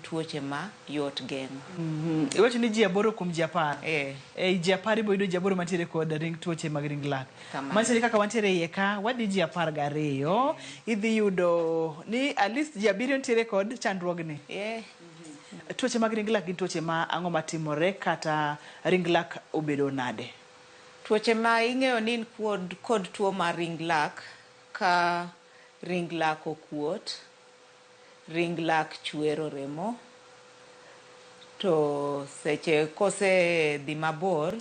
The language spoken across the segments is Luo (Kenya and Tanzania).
tuoche ma yot geng'o. Iwacho ni ji 8 kuom ji 10. Eh. Ei ji 10 ibo yudo ji 8 mantiere kod ring tuoche mag ring lak. Kamano. Manyiso ni kaka wantiere iye ka, wadhi ji 12, idhi yudo ni at least ji 7 nitiere kod chandruogni. Eh. Tuoche mag ring lak gin tuoche ma ang'o matimore kata ring lak obedo nade? Tuoche ma ing'eyo ni in kod tuo mar ring lak ka ring lak okuot, ring lak chwero remo, to seche kose dhi mabor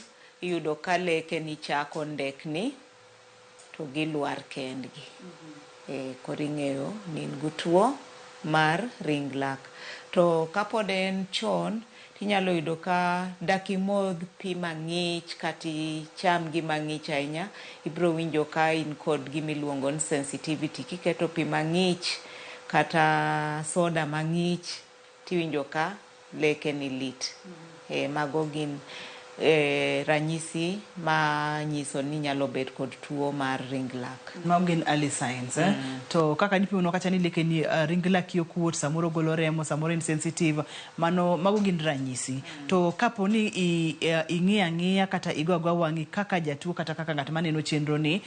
iyudo ka leke ni chako ndekni to gilwar kendgi. Koro ing'eyo ni in gi tuo mar ring lak. To kapod en chon, tinyalo yudo ka dak imodh pi mang'ich kata icham gima ng'ich ahinya, ibiro winjo ka in kod gima iluongo ni sensitivity. Kiketo pi mang'ich kata soda mang'ich tiwinjo ka leke ni lit. Mago gin ranyisi ma nyiso ni inyalo bet kod tuo mar ring lak. Mago gin early signs. To kaka nipimonwa kacha ni leke ni ring laki okuot, samoro golo remo, samoro en sensitive, mano mago gin ranyisi. To kapo ni ing'iyo ang'iya kata igo agoa wang'i kaka jatuo kata kaka ng'at maneno chenro ni,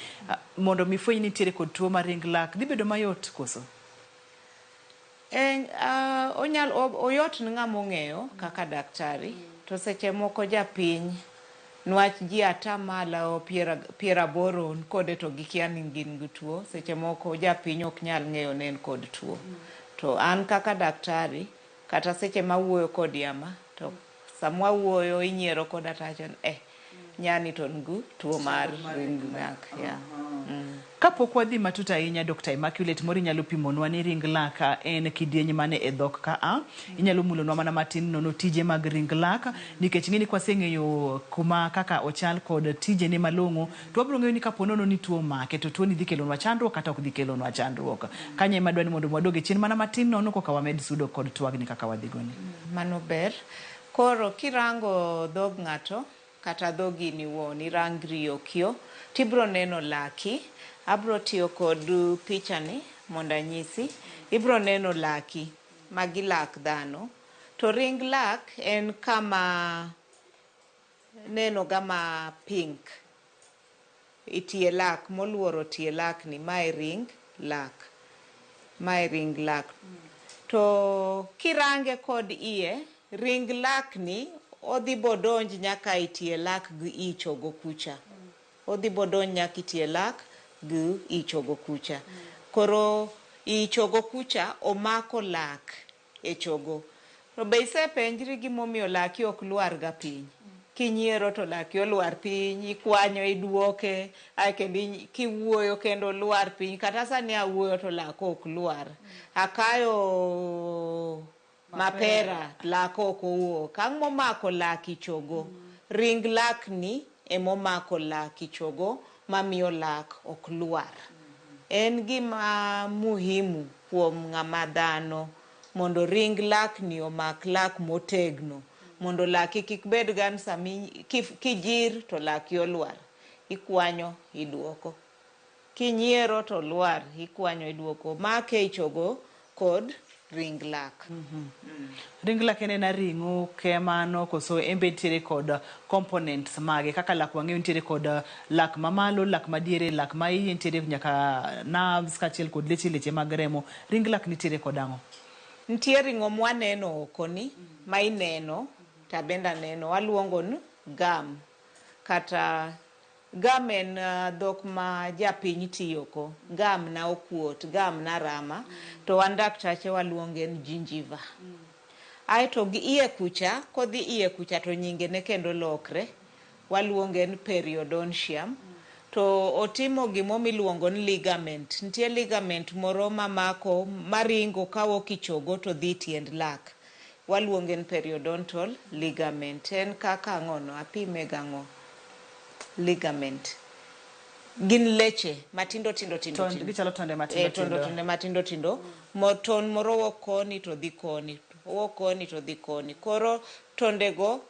mondo mi fweny ni nitiere kod tuo mar ring lak, dhi bedo mayot koso? Onyal, oyot ne ng'ama ong'eyo kaka daktari, to seche moko japiny nwach ji atamalo 80 kode to gikia ni gin gi tuo, seche moko japiny ok nyal ng'eyo ni en kod tuo. To an kaka daktari, kata seche mawuoyo kodi ama, to sama wawuoyo inyiero koda to awacho ni nyani to nigi tuo mar ring lak. Yeah. Kapok wadhi matut ahinya, Dr. Immaculate, moro inyalo pimonwa ni ring lak en kidieny mane e dhok ka a? Inyalo mulonwa mana matin nono tije mag ring lak, nikech ing'e ni kwaseng'eyo kuma kaka ochal kod tijene malong'o, to wabiro ng'eyo ni kapo nono ni tuo omake, to tuoni dhi kelonwa chandruok kata ok dhi kelonwa chandruok. Kanyo ema adwa ni mondo wadog e chien mana matin nono koka wamed sudo kod twagni kaka wadhi goni. Mano ber. Koro kirango dhog ng'ato, kata dhogi ni wuon, irangri okio, tibro neno laki. Abro tiyo kod picha ni mondo anyisi. Ibro neno laki, magi lak dhano. To ring lak en kama neno ga ma pink. Itie lak, moluoro tie lak ni, mae ring lak. Mae ring lak. To kirange kod iye, ring lak ni odhi bodonj nyaka e tie lak gi i chogo kucha. Odhi bodonj nyaka e tie lak gi i chogo kucha. Koro i chogo kucha omako lak e chogo. To be isepenjri gimomiyo laki ok lwar ga piny? Kinyiero to laki olwar piny, ikwanyo iduoke, ae kendo kiwuoyo kendo olwar piny. Kata sani awuoyo to laka ok lwar. Akayo mapera, laka ok owuok. Ang' momako laki chogo? Ring lakni emomako laki chogo mamiyo lak ok lwar. En gima muhimu kuom ng'ama dhano mondo ring lakni omak lak motegno, mondo laki kik bed gan sami kijir to laki olwar, ikwanyo iduoko. Kinyiero to lwar, ikwanyo iduoko. Make ichogo kod ring lak. Ring lak en ena ring'o kemano koso en be nitiere kod components mage kaka lak wang'eyo nitiere kod lak mamalo, lak madiere, lak maiye, nitiere nyaka nerves kaachiel kod leche leche mag remo. Ring lak nitiere kod ang'o? Nitie ring'o mwaneno oko ni, ma ineno, to abende aneno, waluongo ni gum. Kata gum en dhok ma japiny tiyo ko. Gum na okuot, gum na rama, to wan daktache waluonge ni gingiva. Aeto gi iye kucha, kodhi iye kucha to nyinge ne kendo lokre, waluonge ni periodontium. To otimo gimo miluongo ni ligament. Nitie ligament moro mamako, maringo kawuok e chogo to dhi tiend lak. Waluonge ni periodontal ligament. En kaka ang'ono? Apime gang'o? Ligament. Gin leche matindo tindo tindo tindo. Gichalo tonde matindo tindo. Tonde matindo tindo. Ton moro wuok koni to dhi koni. Owuok koni to dhi koni. Koro tondego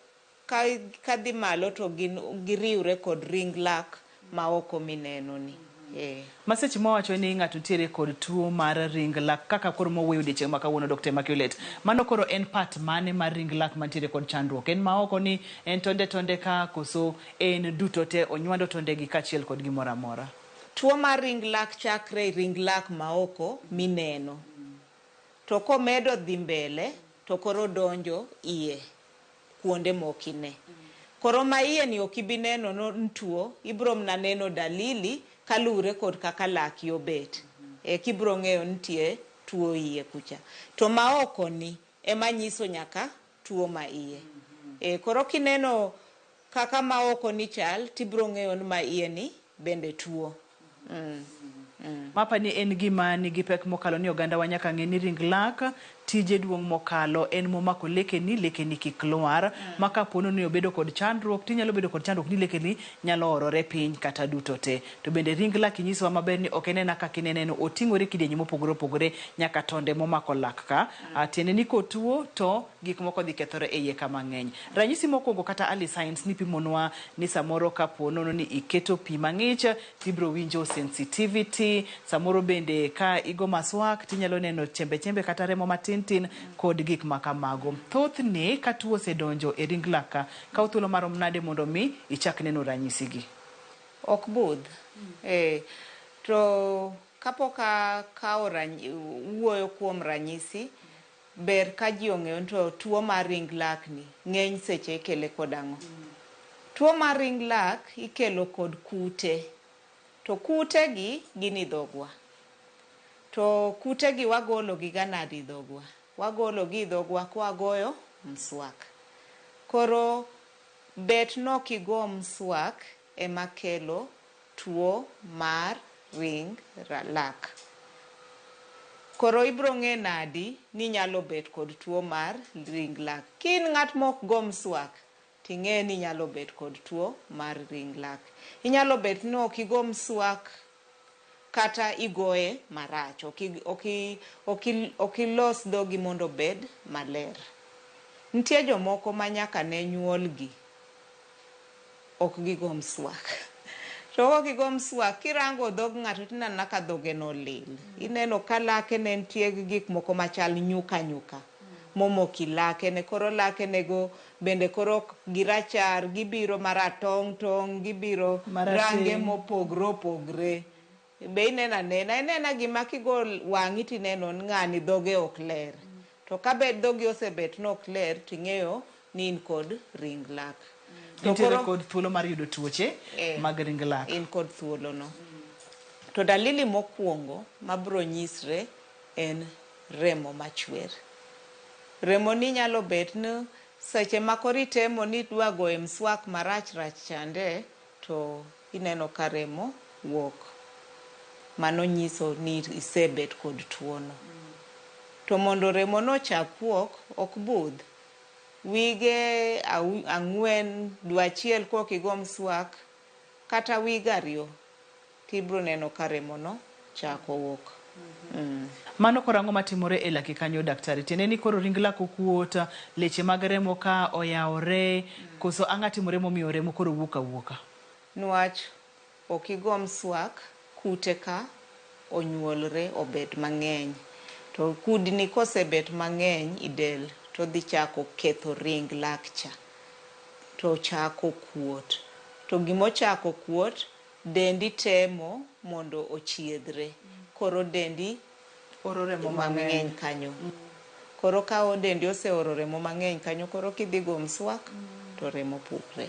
ka dhi malo to gin giriwre kod ring lak ma oko mineno ni. Ma seche mawacho ni ng'ato nitiere kod tuo mar ring lak kaka koro mowuoyo odiechieng' ma kawuono Dr. Immaculate, mano koro en part mane mar ring lak mantiere kod chandruok? En maoko ni en tonde tonde ka koso en duto te onywando tonde gi kaachiel kod gimoro amora? Tuo mar ring lak chakre e ring lak maoko mineno. To komedo dhi mbele to koro donjo iye kuonde mokine. Koro ma iye ni ok ibi neno ni tuo, ibiro mana neno dalili kaluwore kod kaka laki obet. Eka ibiro ng'eyo ni nitie tuo iye kucha. To ma oko ni ema nyiso nyaka tuo ma iye. Koro kineno kaka ma oko ni chal, tibiro ng'eyo ni ma iye ni bende tuo. Mapa ni en gima nigi pek mokalo ni oganda wa nyaka ng'e ni ring lak tije duong' mokalo en momako lekeni, lekeni kik lwar. Ma kapo ni obedo kod chandruok tinyalo bedo kod chandruok ni lekeni nyalo orore piny kata duto te. To bende ring lak inyisowa maber ni ok en kaka inene no, oting'ore kidienje mopogore opogore nyaka tonde momako lak ka. Tiende ni kotuo to gik moko dhi kethore e iye ka mang'eny. Ranyisi mokwongo kata early signs nipimonwa ni samoro kapo nono ni iketo pi mang'ich tibiro winjo sensitivity, samoro bende ka igo maswak tinyalo neno chembe chembe kata remo matin tin kod gik ma kamago. Thothne ka tuo osedonjo e ring lak ka, kawo thuolo marom nade mondo mi ichak neno ranyisi gi? Ok budh. To kapok akawo wuoyo kuom ranyisi, ber ka ji ong'eyo ni to tuo mar ring lak ni ng'eny seche ikele kod ang'o. Tuo mar ring lak ikelo kod kute. To kute gi gin e dhogwa. To kute gi wagolo gi ga nade e dhogwa? Wagolo gi e dhogwa kwagoyo mswak. Koro bet nok igo mswak ema kelo tuo mar ring lak. Koro ibiro ng'e nadi ni inyalo bet kod tuo mar ring lak? Ka in ng'at mok go mswak, ting'e ni inyalo bet kod tuo mar ring lak. Inyalo bet ni ok igo mswak kata igoye marach. Ok ilos dhogi mondo obed maler. Nitie jomoko ma nyaka ne nyuolgi ok gigo mswak. To kok gigo mswak, kirango dhog ng'ato tineno ka dhoge no olil. Ineno ka lake ne nitie gi gik moko machal nyuka nyuka momoko i lake ne. Koro lake nego bende koro girachar, gibiro maratong' tong', gibiro range mopogre opogre. Be ineno anena, inena gima kigo wang'i tineno ni ng'ani dhoge ok ler. To ka bet dhogi osebet ni ok ler, ting'eyo ni in kod ring lak. To Nitiere kod thuolo mar yudo tuoche mag ring lak. In kod thuolo no. To dalili mokwongo mabiro nyisre en remo machwer. Remo ni nyalo bet ni seche ma koro itemo ni idwa goyo mswak marach rach chande to ineno ka remo wuok. Mano nyiso ni isebet kod tuo no. To mondo remo no ochak wuok, ok budh. Wige 4, dwe achiel kok igo mswak, kata wige 2, tibiro neno ka remo no chako wuok. Mano koro ang'o matimore e laki kanyo daktari? Tiende ni koro ring lak okuot, leche mag remo ka oyawore, koso ang'o timore momiyo remo koro wuok awuoka? Niwach ok igo mswak, kute ka onyuolre obet mang'eny. To kudni kosebet mang'eny i del, to dhi chako ketho ring lak cha. To chako kuot. To gimochako kuot, dendi temo mondo ochiedhre. Koro dendi oro remo mang'eny kanyo. Koro ka dendi oseoro remo mang'eny kanyo, koro kidhi go mswak, to remo pukre.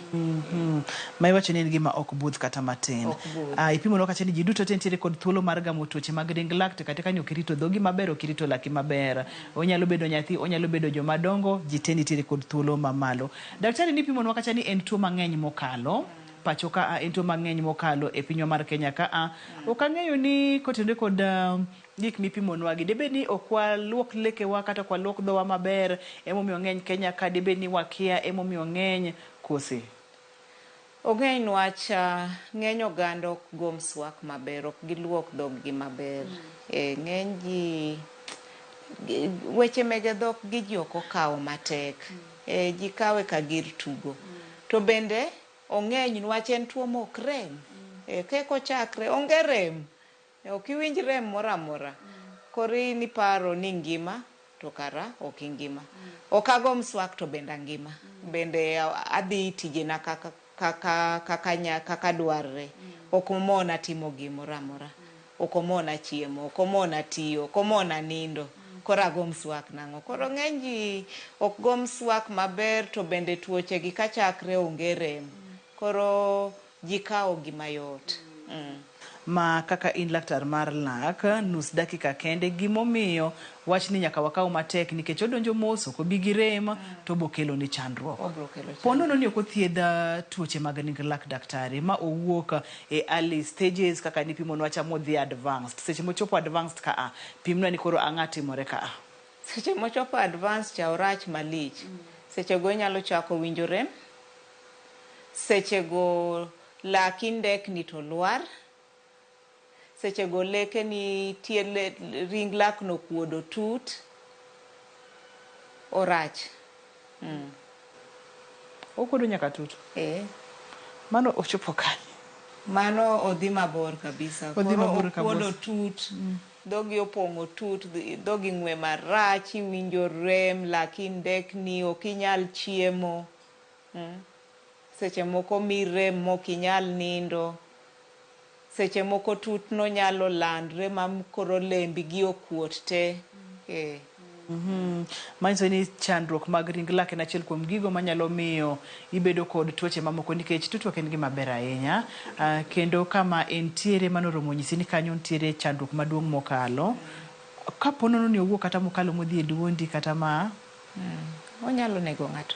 Ma iwacho ni en gima ok budh kata matin. Ok budh. Ipimo kacha ni ji duto te nitiere kod thuolo mar gamo tuoche mag ring lak to kata kanyo ok irito dhogi maber, ok irito laki maber. Onyalo bedo nyathi, onyalo bedo joma dongo, ji te nitiere kod thuolo mamalo. Daktari nipimonwa kacha ni en tuo mang'eny mokalo. Pacho ka en tuo mang'eny mokalo e pinywa mar Kenya ka a. Ok ang'eyo ni kotenore kod gik mipimonwa gi debed ni ok waluok lekewa kata ok waluok dhowa maber emomiyo ng'eny Kenya ka debed ni wakia emomiyo ng'eny kose? Ong'eny niwach ng'eny oganda ok go mswak maber, ok giluok dhog gi maber. Ng'eny ji weche mege dhok gi ji ok okawo matek. Ji kawe ka gir tugo. To bende ong'eny niwach en tuo mok rem. E, keko chakre onge rem. Ok iwinj rem moro amora. Koro in iparo ni ingima to kara ok ingima. Ok ago mswak to bende angima. Bende adhi tijena kaka kaka kaka nya kaka dwarre. Ok omona timo gimoro amora. Ok omona chiemo, ok omona tiyo, ok omona nindo. Koro ago mswak nang'o? Koro ng'eny ji ok go mswak maber to bende tuoche gi kachakre onge rem. Koro ji kawo gi mayot. Ma kaka in laktar mar lak, nus dakika kende, gimomiyo wachni nyaka wakaw matek nikech odonjo mos, ok obi gi rem, to obo kelo ni chandruok. Obro kelo chandruok. Ponono ni ok othiedh tuoche mag ring lak daktari, ma owuok e early stages kaka nipimonwa cha modhi advanced. Seche mochopo advanced ka a, pimnwa ni koro ang'a timore ka a. Seche mochopo advanced cha orach malich. Seche go inyalo chako winjo rem. Seche go laki ndekni to lwar. Seche go leke ni tie ring lak no kuodo tut. Orach. Okuodo nyaka tut. E. Mano ochopo kanye? Mano odhi mabor kabisa. Odhi Koro mabor okuodo kabisa. tut. Dhogi opong'o tut, dhogi ng'we marach, iwinjo rem, laki ndekni, ok inyal chiemo. Seche moko mi rem mok inyal nindo. Seche moko tut no nyalo landre ma koro lembi gi okuot te. E. Manyiso ni chandruok mag ring lak en achiel kuom gigo manyalo miyo ibedo kod tuoche mamoko nikech tut ok en gima ber ahinya. Kendo kama entiere mano oromo nyisi ni kanyo nitiere chandruok maduong' mokalo. Kapo nono ni owuok kata mokalo modhi e duondi kata ma Onyalo nego ng'ato.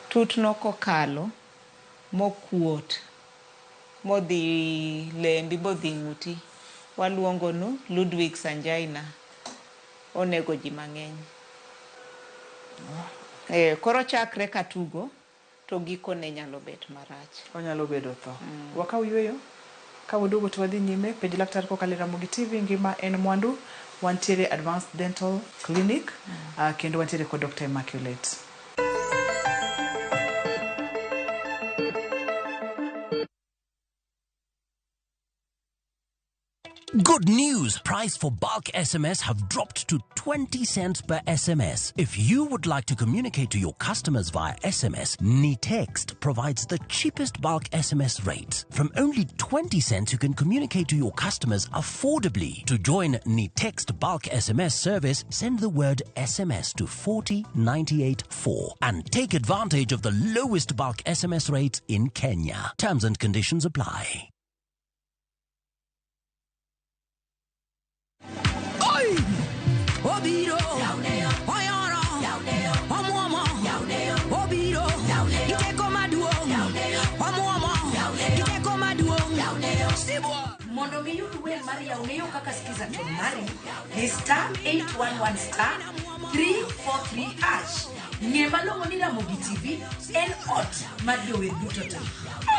Tutno kokalo mokuot modhi lembi bodhi ng'uti. Waluongo nu Ludwig's angina. Onego ji mang'eny. E, koro chakre ka tugo to gikone nyalo bet marach. Onyalo bedo tho. Wakaw yueyo. Ka waduogo to wadhi nyime. Penj laktar kokalo e Ramogi TV ngima en mwandu. Wantiere Advanced Dental Clinic. Kendo wantiere kod Dr. Immaculate. Good news! Price for bulk SMS have dropped to 20 cents per SMS. If you would like to communicate to your customers via SMS, Nitext provides the cheapest bulk SMS rates. From only 20 cents, you can communicate to your customers affordably. To join Nitext bulk SMS service, send the word SMS to 40984 and take advantage of the lowest bulk SMS rates in Kenya. Terms and conditions apply. Oi! Obiro! Oyoro! Omuomo! Obiro! Giteko maduong'! Omuomo! Giteko maduong'! Sibuor! Mondo mi yud wer mar Yawneo kaka Skiza to mari, di star 811 star 343 hash. Ng'e malong'o ni Ramogi TV en ot mar jower duto te.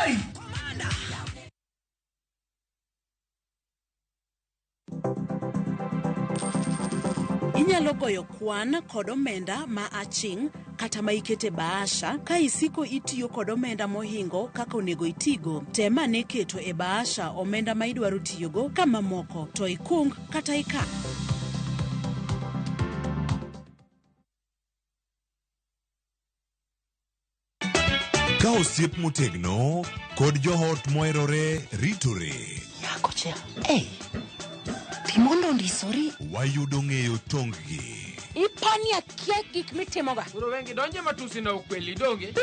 Oi! Inyalo goyo kwan kod omenda ma aching' kata ma ikete bahasha ka isiko itiyo kod omenda mohingo kaka onego itigo. Tem ane keto e bahasha omenda ma idwaro tiyogo ka mamoko to ikung kata ika. Ka osiep motegno kod joot moherore ritore. Nyakocha, ei, dhi mondo ondisori. Wayudo ng'eyo tong-gi. Ipani akia gik mitimoga. Koro wengi donje matusi na ukweli donge.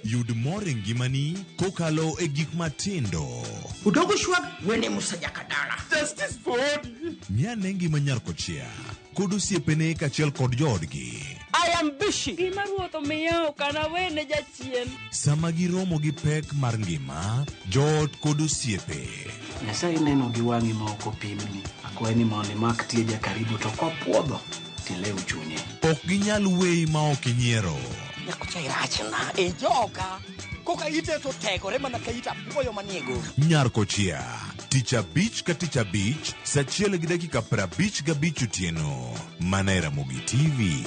Yud mor e ngimani kokalo e gik matindo. Udogo shwag wene Musa Jakadala. Justice for Odi. Ng'ane ngima nyar kochia kod osiepene kaachiel kod joodgi. I am busy. Gima ruoth omiya ok anawene jachien. Sama giromo gi pek mar ngima, joot kod osiepe. Nyasaye neno gi wang'i ma ok opimni. Akwayi ni mondo imak tieja karibu to kopuodho tilew chunye. Ok ginyal weyi ma ok inyiero. Nyakocha irachna e joka. Koka ite to tegore mana ka it apuoyo manie goro. Nyar kochia, tich abich ka tich abich, saa achiel gi dakika 55 otieno. Mana e Ramogi TV.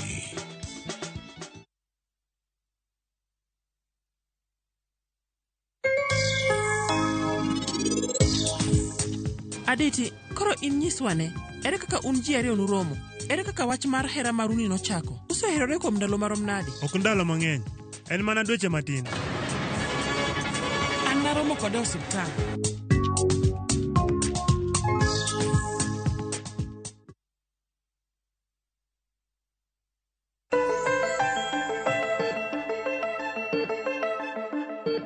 Aditi, koro in nyiswane, ere kaka un ji ariyo nuromo? Ere kaka wach mar hera maruni nochako? Useherore kuom ndalo marom nade? Ok ndalo mang'eny. En mana dweche matin. An naromo kode e osiptal.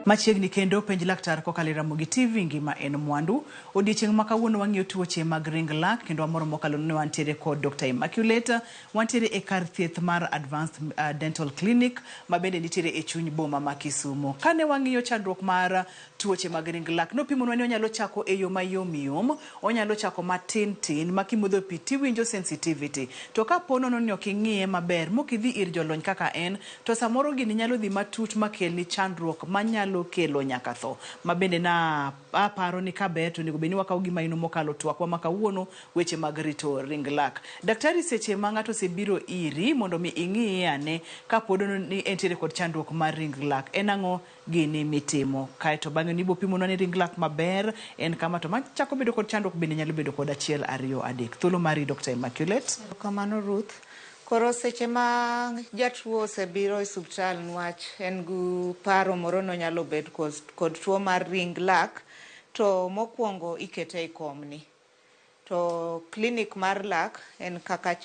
Machiegni kendo penj laktar kokalo e Ramogi TV ngima en mwandu. Odiechieng' ma kawuono wang'iyo tuoche mag ring lak kendo wamor mokalo ni wantiere kod Dr. Immaculate. Wantiere e kar thieth mar Advanced Dental Clinic ma bende nitiere e chuny boma ma Kisumo. Kane wang'iyo chandruok mar tuoche mag ring lak, nopimonwa ni onyalo chako e yo mayom yom, onyalo chako matin tin ma kimodho pi tiwinjo sensitivity. To ka po nono ni ok ing'iye maber mok idhi ir jolony kaka en, to samoro gini nyalo dhi matut makelni chandruok manyalo kelo nyaka tho. Ma bende na aparo ni kaber to onego bed ni wakawo gi maino mokalo twakwa ma kawuono weche mag rito ring lak. Daktari seche ma ng'ato osebiro iri mondo mi ing'iye ane ka pod ni entiere kod chandruok mar ring lak, en ang'o gini mitimo? Kaeto bang'e nibo pimonwa ni ring lak maber en kama to machako bedo kod chandruok bende nyalo bedo kod 1, 2, 3. Thuolo mari Dr. Immaculate. Erokamano Ruth. Koro seche ma jatuo osebiro e osiptal nwach en gi paro moro nonyalo bet kod tuo mar ring lak, to mokwongo ikete e komni. To klinik mar lak en kaka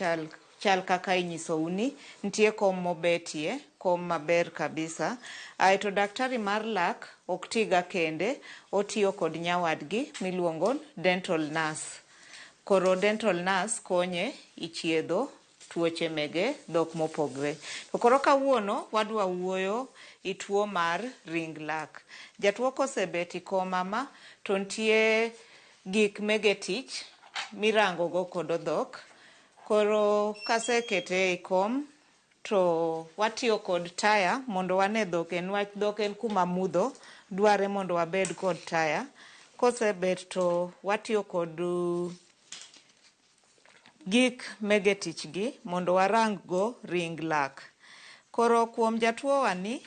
chal kaka inyisou ni nitie kom mobetie, kom maber kabisa. Aeto daktari mar lak ok tiga kende, otiyo kod nyawadgi miluongo dental nurse. Koro dental nurse konye ichiedho tuoche mege dhok mopogre. To koro kawuono wadwa wuoyo i tuo mar ring lak. Jatuo kosebet i kom ama to nitie gik mege tich mirango go kod dhok. Koro kasekete e kom to watiyo kod taya mondo wane dhok en wach dhok en kuma mudho dware mondo wabed kod taya. Kosebet to watiyo kod gik mege tich gi mondo warang go ring lak. Koro kuom jatuo wani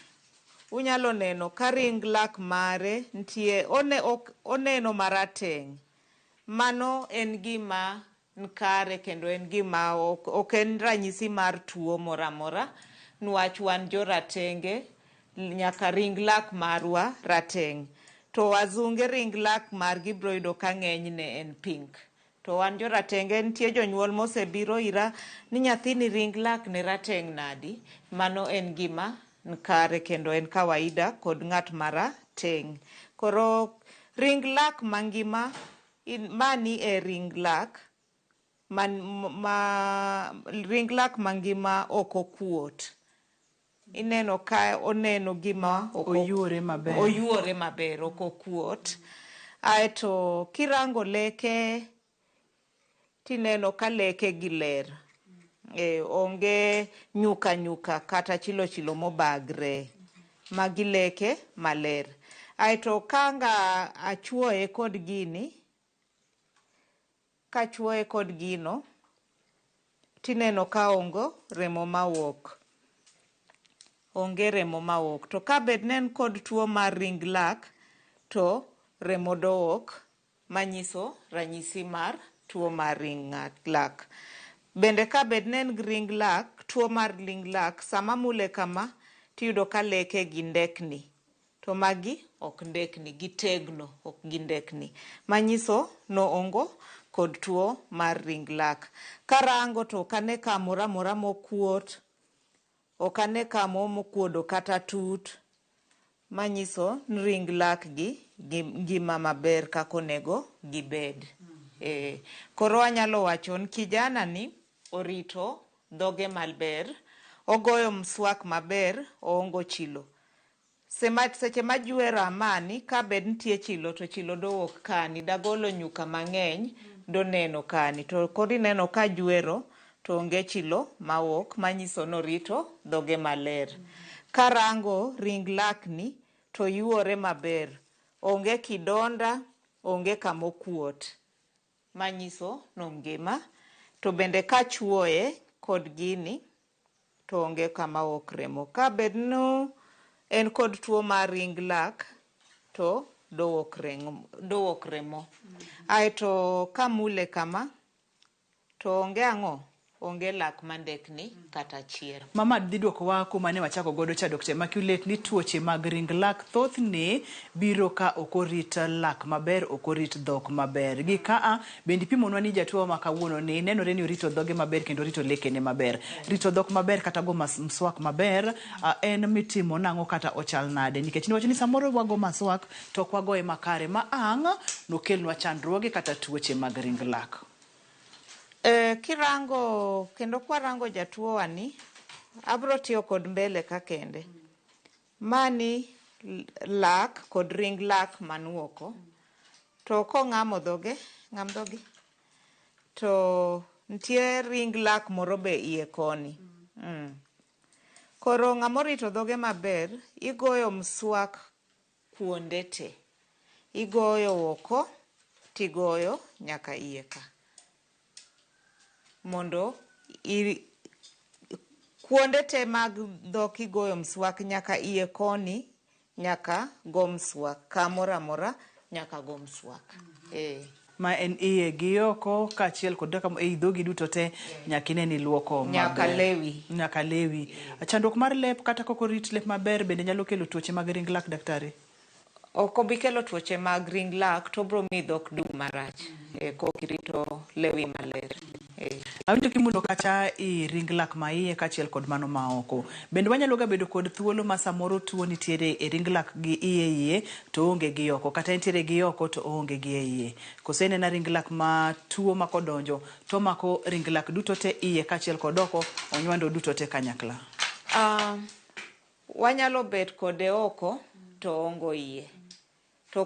unyalo neno ka ring lak mare nitie oneno marateng'. Mano en gima nkare kendo en gima ok en ranyisi mar tuo moro amora nwach wan joratenge nyaka ring lak marwa rateng'. To wazunge ring lak margi biro yudo ka ng'enyne en pink. To wan joratenge nitie jonyuol mosebiro ira ni nyathini ring lak ne rateng' nadi. Mano en gima nkare kendo en kawaida kod ng'at marateng'. Koro ring lak mangima mani e ring lak ma ring lak mangima ok okuot. Ineno ka oneno gima oyuore maber. Oyuore maber ok okuot. Aeto kirango leke tineno ka leke gi ler. Onge nyuka nyuka kata chilo chilo mobagre. Magi leke maler. Aeto kanga achuoye kod gini, kachuoye kod gino, tineno ka ongo remo mawuok. Onge remo mawuok. To ka bed ne en kod tuo mar ring lak, to remo dowuok manyiso ranyisi mar tuo mar ring lak. Bende ka bed ne en ring lak, tuo mar ring lak, sama mule kama, tiyudo ka leke gi ndekni. To magi ok ndekni, gitegno, ok gindekni. Manyiso no ongo kod tuo mar ring lak. Karango to ok ane kamoro amora mokuot, ok ane kamo mokuodo kata tut, manyiso ni ring lak gi ngima maber kaka onego gibed. Koro anyalo wacho ni kijana ni orito dhoge maber, ogoyo mswak maber, oongo chilo. Seche majuero amani, ka bed nitie chilo to chilo dowuok kani, dagolo nyuka mang'eny doneno kani. To koro ineno ka juero to onge chilo mawuok, manyiso norito dhoge maler. Karango ring lak ni to yuore maber, onge kidonda, onge kamokuot, manyiso nongima. To bende kachuoye kod gini to onge kama wuok remo. Ka bed no en kod tuo mar ring lak to dowuok remo, dowuok remo. Aeto kamule kama to onge ang'o? Onge lak mandekni kata achiel. Mama dhi duokowa kuma ne wachako godo cha Dr. Immaculate ni tuoche mag ring lak thothne biro ka ok orit lak maber, ok orit dhok maber. Gi kaa bende ipimonwa ni jatuo ma kawuono ni nenore ni orito dhoge maber kendo orito lekene maber. Rito dhok maber kata go mswak maber en mitimo nang'o kata ochal nade? Nikech niwacho ni samoro wago maswak to ok wagoye makare ma ang' nokelnwa chandruoge kata tuoche mag ring lak. Kirango kendo kwarango jatuo wani, abro tiyo kod mbele ka kende. Mani lak kod ring lak man oko. To kong'amo dhoge, ng'am dhogi. To nitie ring lak moro be iye koni. Koro ng'ama orito dhoge maber, igoyo mswak kuonde te. Igoyo oko, tigoyo nyaka iye ka. Mondo kuonde te mag dhok igoyo mswak nyaka iye koni, nyaka go mswak. Kamoro amora nyaka go mswak. Ma en iye gi oko kaachiel kod kaka ei dhogi duto te nyaka ine ni iluoko Nyaka maber. lewi. Nyaka lewi. Chandruok mar lep kata kok orit lep maber bende nyalo kelo tuoche mag ring lak daktari? Ok obi kelo tuoche mag ring lak to obro miyo dhok dum marach kok irito lewi maler. Awinjo kimulo kacha i ring lak ma iye kaachiel kod mano ma oko. Bende wanyalo ga bedo kod thuolo ma samoro tuo nitiere e ring lak gi iye iye to oonge gi oko, kata entiere gi oko to oonge gi e iye. Koso en ena ring lak ma tuo ma kodonjo to omako ring lak duto te iye kaachiel kod oko, onywando duto te kanyakla. Wanyalo bet kode oko to oongo iye. To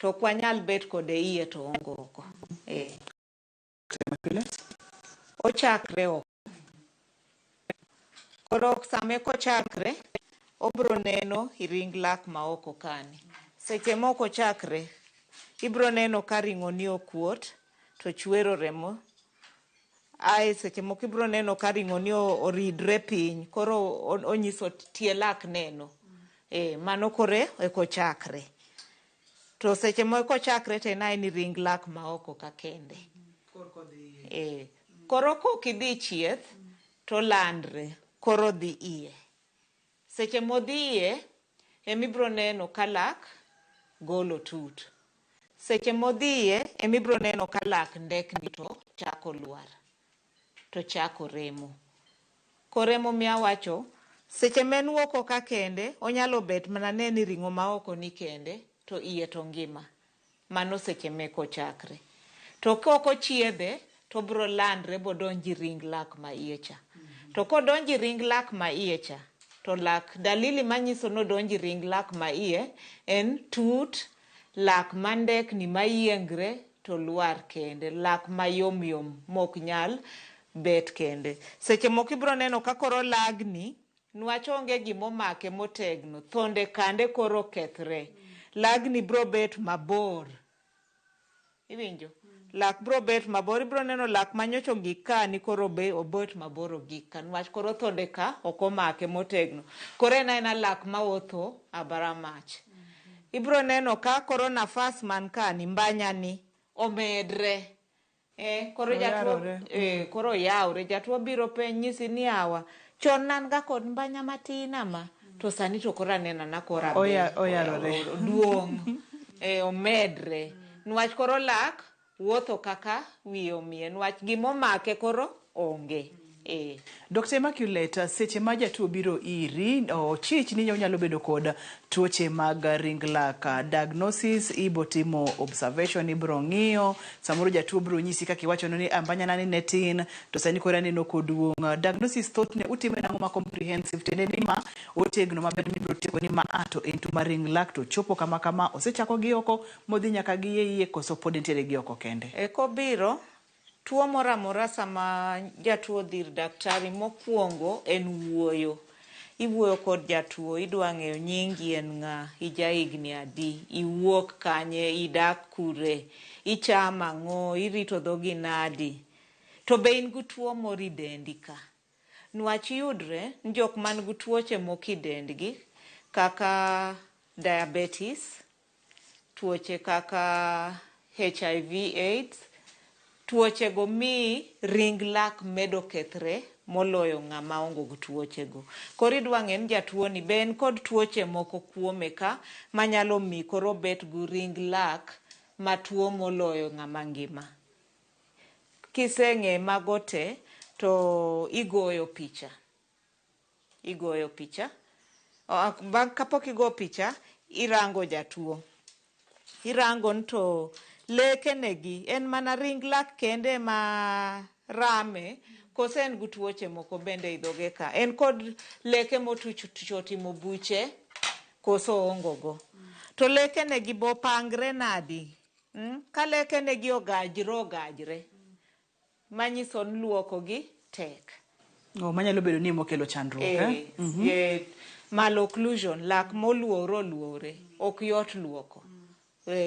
ok wanyal bet kode iye to oongo oko. Ochakre oko. Koro sama kochakre, obro neno i ring lak ma oko kani. Seche moko ochakre, ibro neno ka ring'o ni okuot to chwero remo. Ae seche moko ibro neno ka ring'o ni oridre piny, koro onyiso tie lak neno. Mano kore ekochakre. To seche moko ochakre to en ae ni ring lak ma oko ka kende. Koro kok idhi chieth to landre, koro dhi iye. Seche modhi iye, emibro neno ka lak golo tut. Seche modhi iye, emibro neno ka lak ndekni to chako lwar, to chako remo. Koremo miawacho, seche ma en oko ka kende, onyalo bet mana ne ni ring'o ma oko ni kende, to iye to ngima. Mano seche meko chakre. To kok ochiedhe, to bro landre bodonji ring lak ma iye cha. To kodonji ring lak ma iye cha, to lak dalili manyiso nodonji ring lak ma iye en tut, lak mandekni mayiengre to lwar kende, lak mayom yom mok nyal bet kende. Seche moko ibro neno ka koro lagni, nwach onge gimomake motegno, thonde kande koro kethre. Lagni bro bet mabor. Iwinjo? Lak bro bet mabor, ibro neno lak manyocha ogik ka ni koro be obet mabor ogik ka, nwach koro thonde ka ok omake motegno. Koro en aena lak mawuotho abara mach. Ibro neno ka koro nafas man ka ni mbanya ni omedre. Koro jatuo koro yawre, jatuo biro penj nyisi ni awa, chon nan ga kod mbanya matin ama, to sani to koro aneno na koro aber. Oyarore. Duong'. Omedre. Nwach koro lak wuotho kaka wiye omiye, nwach gimomake koro onge. Dr. Immaculate, seche ma jatuo biro iri, ochich ni onyalo bedo kod tuoche mag ring lak. Diagnosis, ibo timo observation, ibro ng'iyo, samoro jatuo biro nyisi kaka iwacho ni mbanya na ni ne tin, to sani koro aneno koduong'. Diagnosis thothne utime nang'o ma comprehensive, tiende ni ma otegno maber mibiro tieko ni ma a to en tuo mar ring lak to chopo kama kama, osechako gi oko modhi nyaka gi iye iye koso pod entiere gi oko kende? Kobiro, tuo moro amora sama jatuo dhi ir daktari mokwongo en wuoyo. Iwuoyo kod jatuo, idwa ng'eyo nyingi en ng'a, ija higni adi, iwuok kanye, idak kure, ichamo ang'o, irito dhogi nadi. To be in gi tuo moro e dendi ka? Nwach yudre ni jok man gi tuoche moko e dendgi kaka diabetes, tuoche kaka HIV AIDS, tuoche go mi ring lak medo kethre moloyo ng'ama onge gi tuoche go. Koro idwa ng'e ni jatuo ni be en kod tuoche moko kuome ka manyalo mi koro obet gi ring lak matuo moloyo ng'ama ngima. Kiseng'e mago te to igoyo picha. Igoyo picha. Bang' kapok igo picha, irango jatuo. Irango ni to leke negi en mana ring lak kende ma rame kose en gi tuoche moko bende e dhoge ka. En kod leke motuch otimo buche koso oongo go. To leke negi bo pangre nadi? Ka leke negi ogajre ogajre, manyiso ni luoko gi tek. Oh, manyalo bedo ni emokelo chandruok. Eh? Malocclusion, lak moluowre oluowre, ok yot luoko.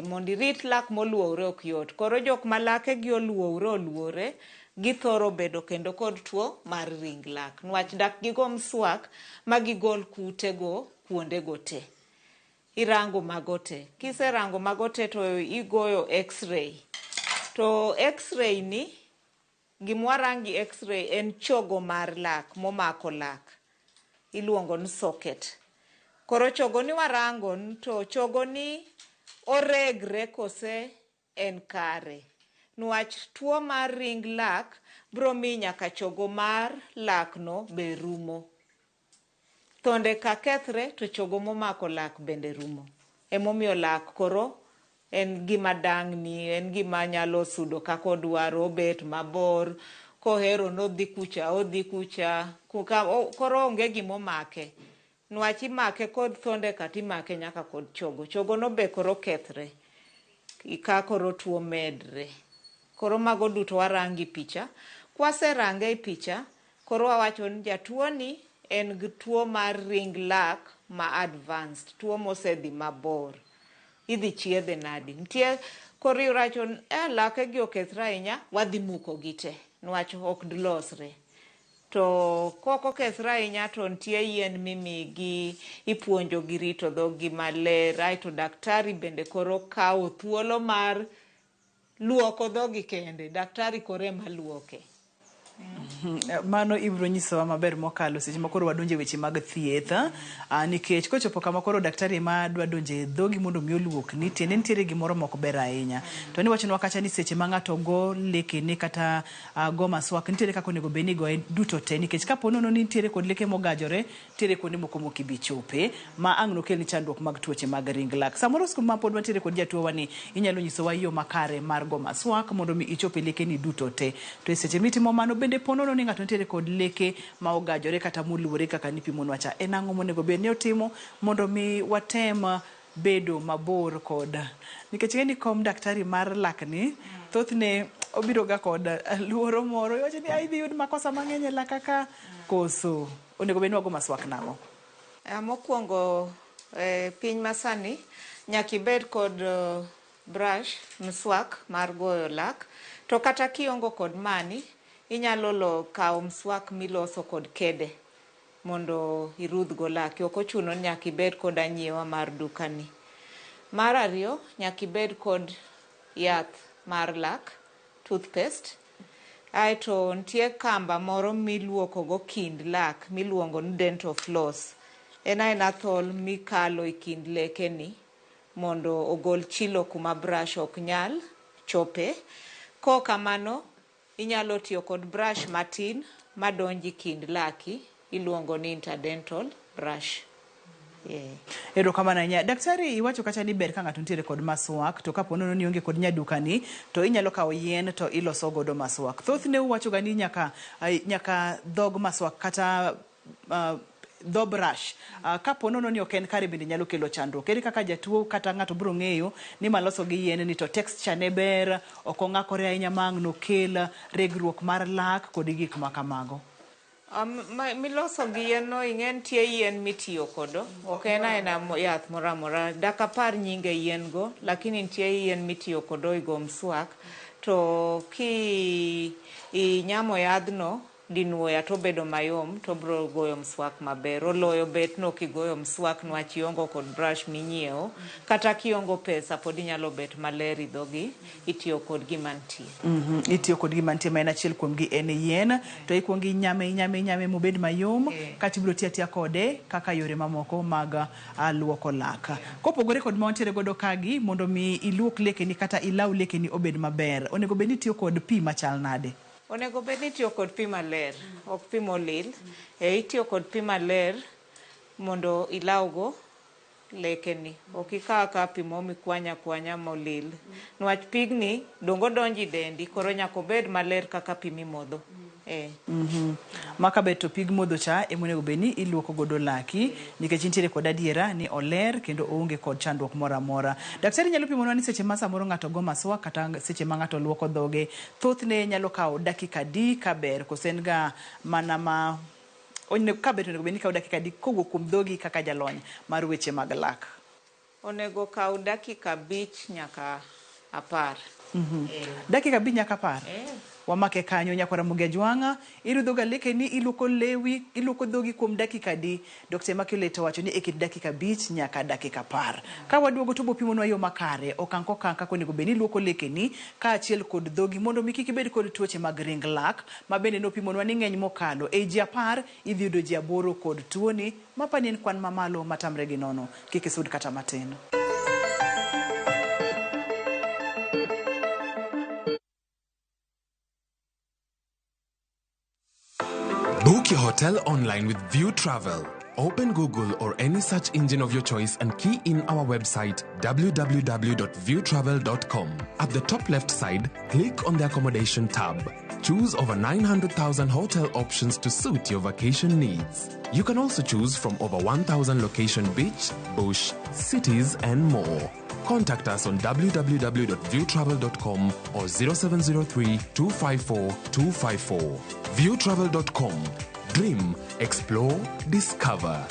Mondo irit lak moluowre ok yot. Koro jok ma lake gi oluowre oluowre, githoro bedo kendo kod tuo mar ring lak. Nwach dak gigo mswak ma gigol kutego kuondego te. Irango mago te. Kiserango mago te to igoyo x-ray. To x-ray ni, gimwarangi x-ray en chogo mar lak momako lak. Iluongo ni socket. Koro chogo ni warango to chogo ni oregre kose en kare. Nwach tuo mar ring lak bro mi nyaka chogo mar lak no be rumo. Thonde ka kethre to chogo momako lak bende rumo. Emomiyo lak koro en gima dang'ni, en gima nyalo sudo kaka odwaro, obet mabor, kohero nodhi kucha, odhi kucha, koro onge gimomake. Nwach imake kod thonde ka timake nyaka kod chogo. Chogo no be koro kethre. Ka koro tuo medre. Koro mago duto warangi picha. Kwaserange e picha, koro wawacho ni jatuo ni en gi tuo mar ring lak ma advanced, tuo mosedhi mabor. Idhi chiedhe nadi? Nitie koro iwacho ni lake gi okethre ahinya, wadhi muko gi te. Nwach ok dilosre. To kok okethre ahinya to nitie yien mimigi, ipuonjo gi rito dhog gi maler, aeto daktari bende koro kawo thuolo mar luoko dhogi kende. Daktari koro ema luoke. Mano ibiro nyisowa maber mokalo seche ma koro wadonjo e weche mag thieth, nikech kochopo kama koro daktari ma dwa donjo e dhogi mondo mi oluokni, tiende nitiere gimoro mok ber ahinya. To niwachonwa kacha ni seche ma ng'ato go lekene kata go maswak, nitiere kaka onego bed ni igoye duto te, nikech kapo nono ni nitiere kod leke mogajore, nitiere kuonde moko mok ibi chope ma ang' nokelni chandruok mag tuoche mag ring lak. Samoro ma pod wantiere kod jatuo ni inyalo nyisowa yo makare mar go maswak mondo mi ichop e lekeni duto te. To e seche mitimo mano bende po nono ni ng'ato nitiere kod leke ma ogajore kata moluore kaka nipimonwa cha, en ang'o monego bed ni otimo mondo mi watem bedo mabor kod, nikech ing'e ni kom daktari mar lakni thothne obiro ga kod luoro moro, iwacho ni idhi yud makosa mang'eny e lak kaka koso onego bed ni wago maswak nang'o? Mokwongo piny masani nyaka ibed kod brush, mswak mar goyo lak. To kata kiongo kod mani, inyalo kawo mswak miloso kod kede mondo irudh go laki. Ok ochuno ni nyaka ibed kod anyiewa mar dukani. Mar ariyo, nyaka ibed kod yath mar lak, toothpaste. Aeto nitie kamba moro miluoko go kind lak miluongo ni dental floss. En aena thol mikalo e kind lekeni mondo ogol chilo kuma brush ok nyal chope. Kok kamano, inyalo tiyo kod brush matin madonjo e kind laki, iluongo ni interdental brush. Erokamano ahinya. Daktari, iwacho kacha ni ber ka ng'ato nitiere kod maswak, to kapo nono ni ionge kod nyadukani, to inyalo kawo yien to iloso godo maswak. Thothne uwacho ga ni nyaka dhog maswak kata dho brush. Kapo nono ni ok en kare bende nyalo kelo chandruok. Ere kaka jatuo kata ng'ato biro ng'eyo ni maloso gi yien ni to texture ne ber, ok ong'akore ahinya ma ang' nokel regruok mar lak kod gik ma kamago? Miloso gi yien no, ing'e nitie yien mitiyo kodo. Ok en aena yath moro amora. Dak apar nyinge yien go, lakini nitie yien mitiyo kodo e go mswak. To ki inyamo yadhno, Dinuoya to obedo mayom to obro goyo mswak maber. Oloyo bet no kigoyo mswak nwach iongo kod brush minyiewo, kata kiongo pesa pod inyalo bet maler i dhogi, itiyo kod gima nitie. Itiyo kod gima nitie ma en achiel kuom gi en yien to ikuongo inyame inyame inyame mobed mayom kaeto ibiro tiyo atiya kode kaka yore mamoko mag luoko lak. Kopogore kod ma wantiere godo kagi, mondo mi iluok lekeni kata ilaw lekeni obed maber, onego bed ni itiyo kod pi machal nade? Onego bed ni itiyo kod pi maler, ok pi molil. Itiyo kod pi maler mondo ilawgo lekeni. Ok ikaw akawa pi mo mikwanya akwanya molil. Nwach pigni dongo donjo i dendi, koro nyaka obed maler kaka pi mimodho. Ma kabet to pig modho cha ema onego bed ni iluoko godo laki nikech intiere kod adiera ni oler kendo oonge kod chandruok moro amora. Daktari nyalo pimonwa ni seche ma samoro ng'ato go maswak kata seche ma ng'ato luoko dhoge, thothne nyalo kawo dakika adi kaber koso en ga mana ma kaber to onego bed ni kawo dakika adi kowuok kuom dhogi kaka jalony mar weche mag lak? Onego kaw dakika 5 nyaka 10. Dakika 5 nyaka 10? Wamake kanyo nyakwara Ramogi Ajwang'a, irudho ga lekeni, iluoko lewi, iluoko dhogi kuom dakika adi? Dr. Immaculate owacho ni e kind dakika 5 nyaka dakika 10. Ka waduogo to bopimonwa yo makare, okang' kokang' kaka onego bed ni iluoko lekeni kaachiel kod dhogi mondo mi kik ibed kod tuoche mag ring lak, ma bende nopimonwa ni ng'eny mokalo. Ei ji 10, idhi yudo ji 8 kod tuoni, mapani en kwan mamalo matamre gi nono. Kik isud kata matin. Book your hotel online with View Travel. Open Google or any search engine of your choice and key in our website www.viewtravel.com. At the top left side, click on the accommodation tab. Choose over 900,000 hotel options to suit your vacation needs. You can also choose from over 1,000 location beach, bush, cities, and more. Contact us on www.viewtravel.com or 0703 254 254. Viewtravel.com. Dream, explore, discover.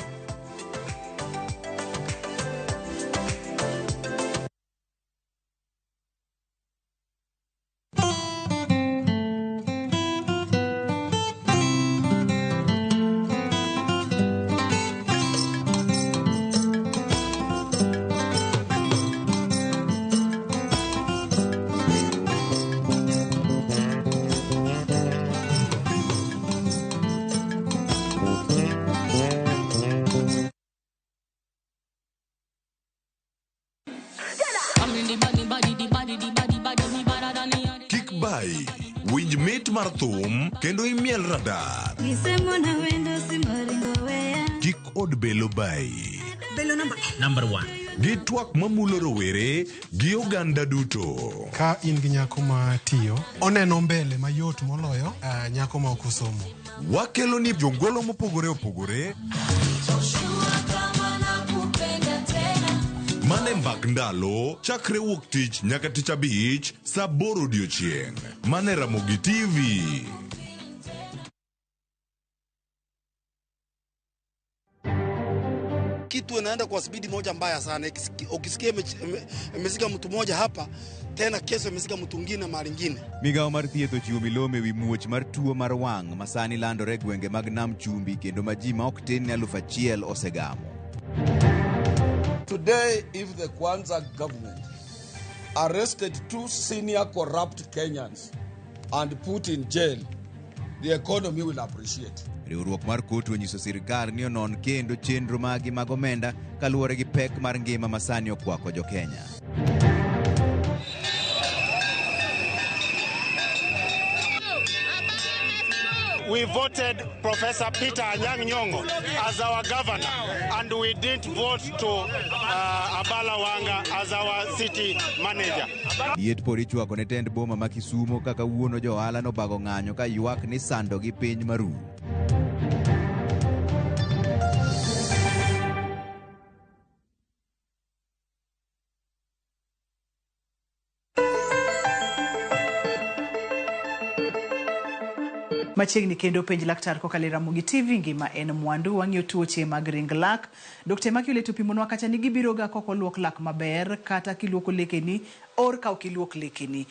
Kik bayi, winj mit mar thum kendo imiel radar. Kik od belo bayi. Belo namba Number 1. Gi twak mamulo rowere gi oganda duto. Ka in gi nyako ma tiyo, oneno mbele mayot moloyo nyako ma ok osomo. Wakelo ni jongolo mopogore opogore. Mane mbak ndalo, chakre wuok tich nyaka tich abich, saa 8 odiochieng'. Mane Ramogi TV. Kitu inaenda kwa spidi moja mbaya sana. Ukisikia imezika mtu mmoja hapa, tena kesho imezika mtu mwingine mahali ingine. Migawo mar thieth ochiwo milome ewi muoch mar tuo mar wang' ma sani landore e gwenge mag Nam Chumbi kendo ma ji ma ok tin ne 1000 osegamo. Today, if the Kwanza government arrested 2 senior corrupt Kenyans and put in jail, the economy will appreciate. Riwruok mar kotu onyiso sirkal ni onon kendo chenro magi mag omenda kaluwore gi pek mar ngima ma sani okwako jo-Kenya. We voted Professor Peter Anyang' Nyong'o as our governor, and we didn't vote to Abala Wanga as our city manager. Liet pod ichwako ne tend boma ma Kisumo kaka wuono jo ohala nobago ng'anyo ka ywak ni sando gi piny maru. Machiegni kendo penj laktar kokalo e Ramogi TV, ngima en mwandu. Wang'iyo tuoche mag ring lak. Dr. Immaculate opimonwa kacha ni gibiroga kok oluok lak maber kata kiluoko lekeni or ka ok iluok lekeni.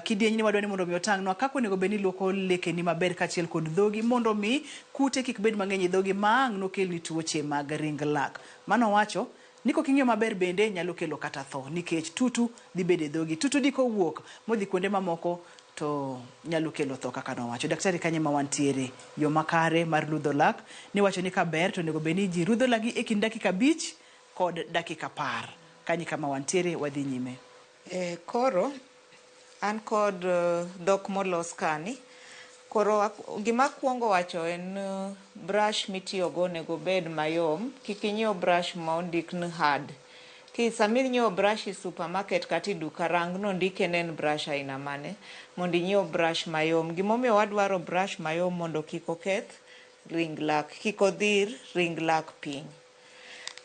Kidieny ni wadwa ni mondo mi otang'nwa kaka onego bed ni iluoko lekeni maber kaachiel kod dhogi mondo mi kute kik bed mang'eny e dhogi ma ang' nokelni tuoche mag ring lak. Mano owacho ni kok ing'iyo maber bende nyalo kelo kata tho nikech tutu dhi bedo e dhogi. Tutu di kowuok modhi kuonde mamoko to nyalo kelo tho kaka nowacho. Daktari kanye ma wantiere? Yo makare mar rudho lak niwacho ni kaber to onego bed ni ji rudho lakgi e kind dakika abich kod dakika apar. Kanye kama wantiere wadhi nyime. E, koro an kod dhok molos kani. Koro gima akwongo wacho en brush mitiyogo onego obed mayom. Kik inyiew brush ma ondik ni hard. Ki sama inyiewo brush e supermarket kata e duka rang ni ondike ni en brush aina mane mondo inyiew brush mayom. Gimomiyo wadwaro brush mayom mondo kik oketh ring lak, kik odhir ring lak piny.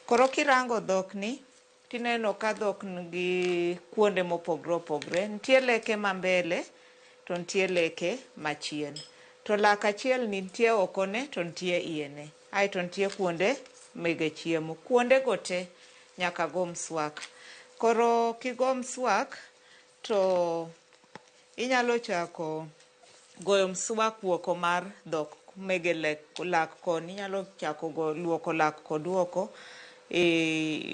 Koro kirango dhok ni tineno ka dhok nigi kuonde mopogre opogre. Nitie leke ma mbele to nitie leke machien. To lak achiel ni nitie oko ne to nitie iye ne. Aeto nitie kuonde mege chiemo. Kuonde go te nyaka go mswak. Koro kigo mswak to inyalo chako goyo mswak oko mar dhok mege lak koni. Inyalo chako go luoko lak kod oko.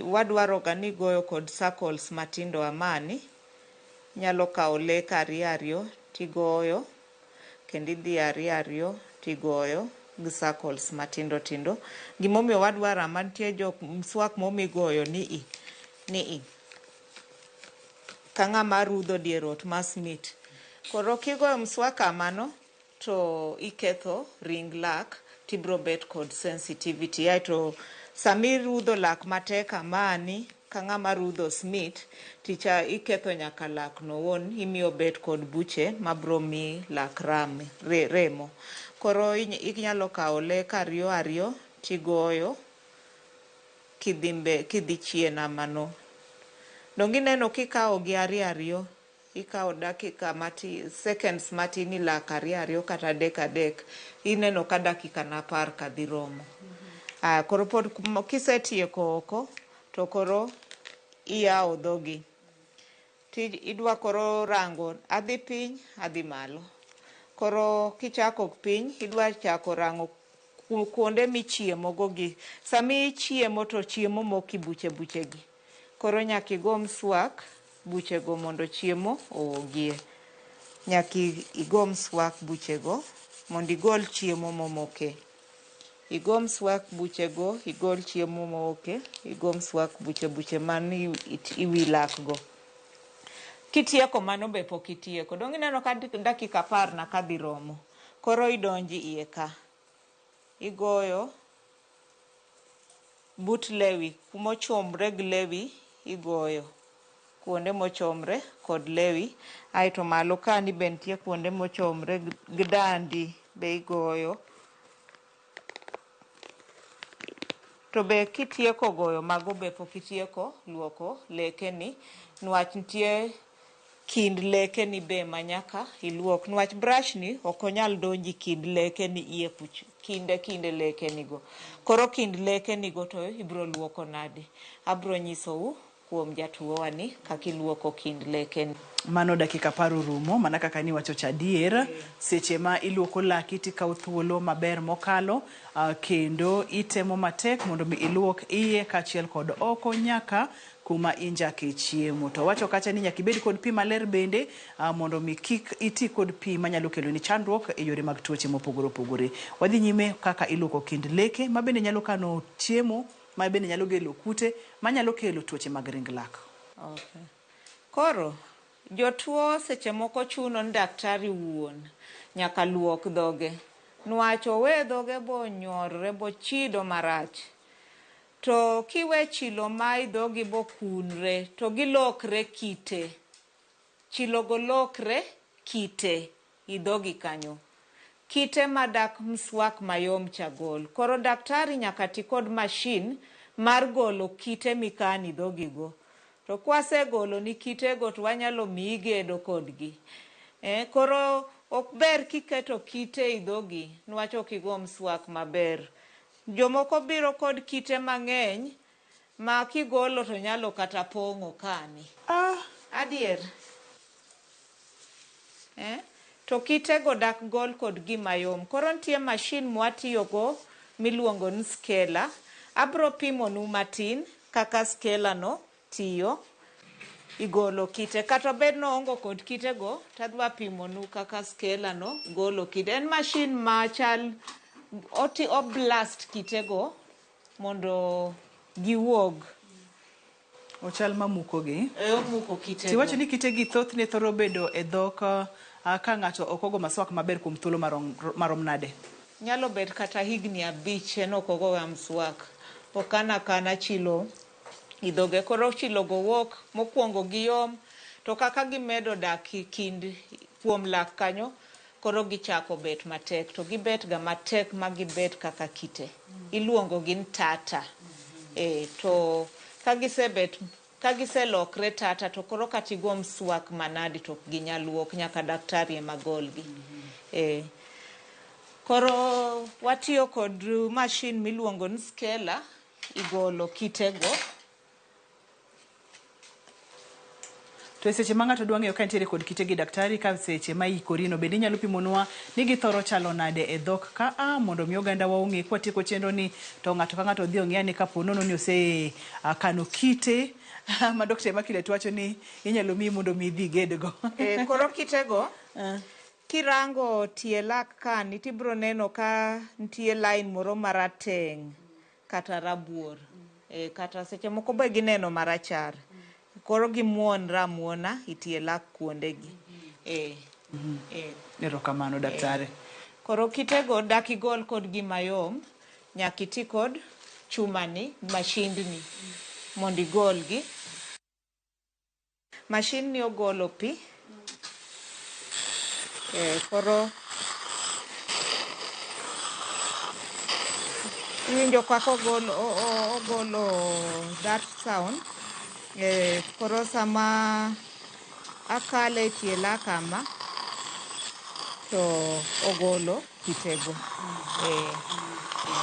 Wadwaro ga ni igoyo kod circles matindo amani. Inyalo kawo lek ariyo ariyo tigoyo kendo idhi ariyo ariyo tigoyo gi circles matindo tindo. Gimomiyo wadwaro ama nitie jok mswak momigoyo ni i ni i ka ng'ama rudho dier ot ma smit. Koro kigoyo mswak kamano to iketho ring lak tibro bet kod sensitivity. Aeto sami rudho lak matek kamani ka ng'ama rudho smit ticha iketho nyaka lak no owuon imiyo bet kod buche mabro mi lak rame, remo. Koro inyalo kawo lek ariyo ariyo tigoyo kidhi kidhi chien amano. Donge ineno kikawo gi ariyo ariyo ikawo dakika matin seconds matin ilak ariyo ariyo kata adek adek ineno ka dakika na apar ka dhi romo. Aya koro pod kisetieko oko to koro iyawo dhogi. Ti idwa koro rango adhi piny adhi malo. Koro kichako piny idwa chako rango kuonde michiemo go gi. Sami chiemo to chiemo moko e buche buche gi. Koro nyaka igo mswak buche go mondo chiemo owuogie. Nyaka igo mswak buche go mondo igol chiemo momoke. Igo mswak buche go igol chiemo momoke, igo mswak buche buche man e wi lak go. Kitieko mano be pok itieko. Donge ineno ka dakika apar na ka dhi romo. Koro idonjo iye ka. Igoyo but lewi kumochomre gi lewi igoyo. Kuonde mochomre kod lewi. Aeto malo kani be nitie kuonde mochomre gi dandi be igoyo. To be kitieko goyo mago be pok itieko luoko lekeni niwach nitie kind lekeni be manyaka iluok niwach brush ni ok onyal donjo e kind lekeni iye kucho kinde kinde lekeni go. Koro kind lekeni go to ibro luoko nade? Abro nyisou kuom jatuo wa ni kaka iluoko kind lekeni. Mano dakika apar orumo mana kaka niwacho cha adier seche ma iluoko laki tikawo thuolo maber mokalo kendo itemo matek mondo mi iluok iye kaachiel kod oko nyaka kuma injake chiemo. To wacho kacha ni nyaka ibed kod pi maler bende mondo mi kik iti kod pi manyalo kelo ni chandruok e yore mag tuoche mopogore opogore. Wadhi nyime kaka iluoko kind leke ma bende nyalo kano chiemo ma bende nyalo kelo kute manyalo kelo tuoche mag ring lak. Okay. Koro jotuo seche moko chuno ni daktari wuon nyaka luok dhoge. Niwach owe dhoge bonyorre bochido marach. To kiwe chilo ma i dhogi bokunre to gilokre kite. Chilo go lokre kite i dhogi kanyo. Kite madak mswak mayom cha gol. Koro daktari nyaka ti kod mashin mar golo kite mikano e dhogi go. To kwasegolo ni kite go to wanyalo miyi gedo kodgi. Koro Ok ber kiketo kite e dhogi niwach ok igo mswak maber. Jomoko biro kod kite mang'eny ma kigolo to nyalo kata pong'o kani. Adier. Eh? To kitego dak gol kod gima yom. Koro nitie mashin mwatiyogo miluongo ni scaler. Abro pimonu matin kaka scaler no tiyo igolo kite. Kata obed ni oongo kod kitego, tadwa pimonu kaka scaler no golo kite. En mashin machal oti o blast kitego mondo giwuog. Ochal mamukogi. E omuko kitego. Tiwacho ni kitegi thothne thoro bedo e dhok ka ng'ato ok ogo maswak maber kuom thuolo marom nade? Nyalo bet kata higni 5 en ok ogoga mswak. Okana akana chilo i dhoge. Koro chilo go wuok mokwongo giyom, to kaka gimedo dak kind kuom lak kanyo, koro gichako bet matek. To gibet ga matek ma gibet kaka kite. Iluongo gi ni tata. To ka gisebet, ka giselokre tata, to koro kata igo mswak manadi to ok ginyal wuok, nyaka daktari ema golgi. Koro watiyo kod mashin miluongo ni scaler igolo kitego. To e seche ma ng'ato dwa ng'eyo ka nitiere kod kitegi daktari, ka seche ma ikorino bende inyalo pimonwa ni githoro chalo nade e dhok ka a mondo mi oganda wa ong'e kwatieko chenro ni to ng'ato ka ng'ato odhi ong'e ane kapo nono ni ose kano kite ma Dr. Immaculate wacho ni inyalo miyi mondo mi idhi igedgo. Koro kitego kirango tie lak kani tibiro neno ka nitie line moro marateng' kata rabuor. Kata seche moko be gineno marachar. Koro gimuonre amuona e tie lak kuondegi. Erokamano daktari. Koro kitego dak igol kod gima yom, nyaka iti kod chumani, mashindni mondo igolgi. Mashin ni ogolo pi. Koro iwinjo kaka ogolo that sound. Koro sama akale e tie lak kama to ogolo kitego.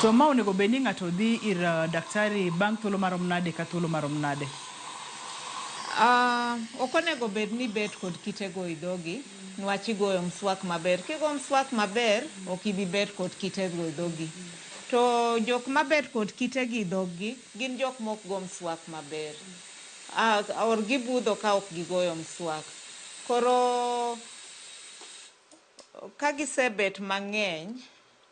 To ma onego bed ni ng'ato dhi ir daktari bang' thuolo marom nade ka thuolo marom nade? Ok onego bed ni bet kod kitego e dhogi niwach igoyo mswak maber. Kigo mswak maber, ok ibi bet kod kitego e dhogi. To jok mabet kod kitegi e dhoggi gin jok mok go mswak maber. Or gibudho ka ok gigoyo mswak. Koro ka gisebet mang'eny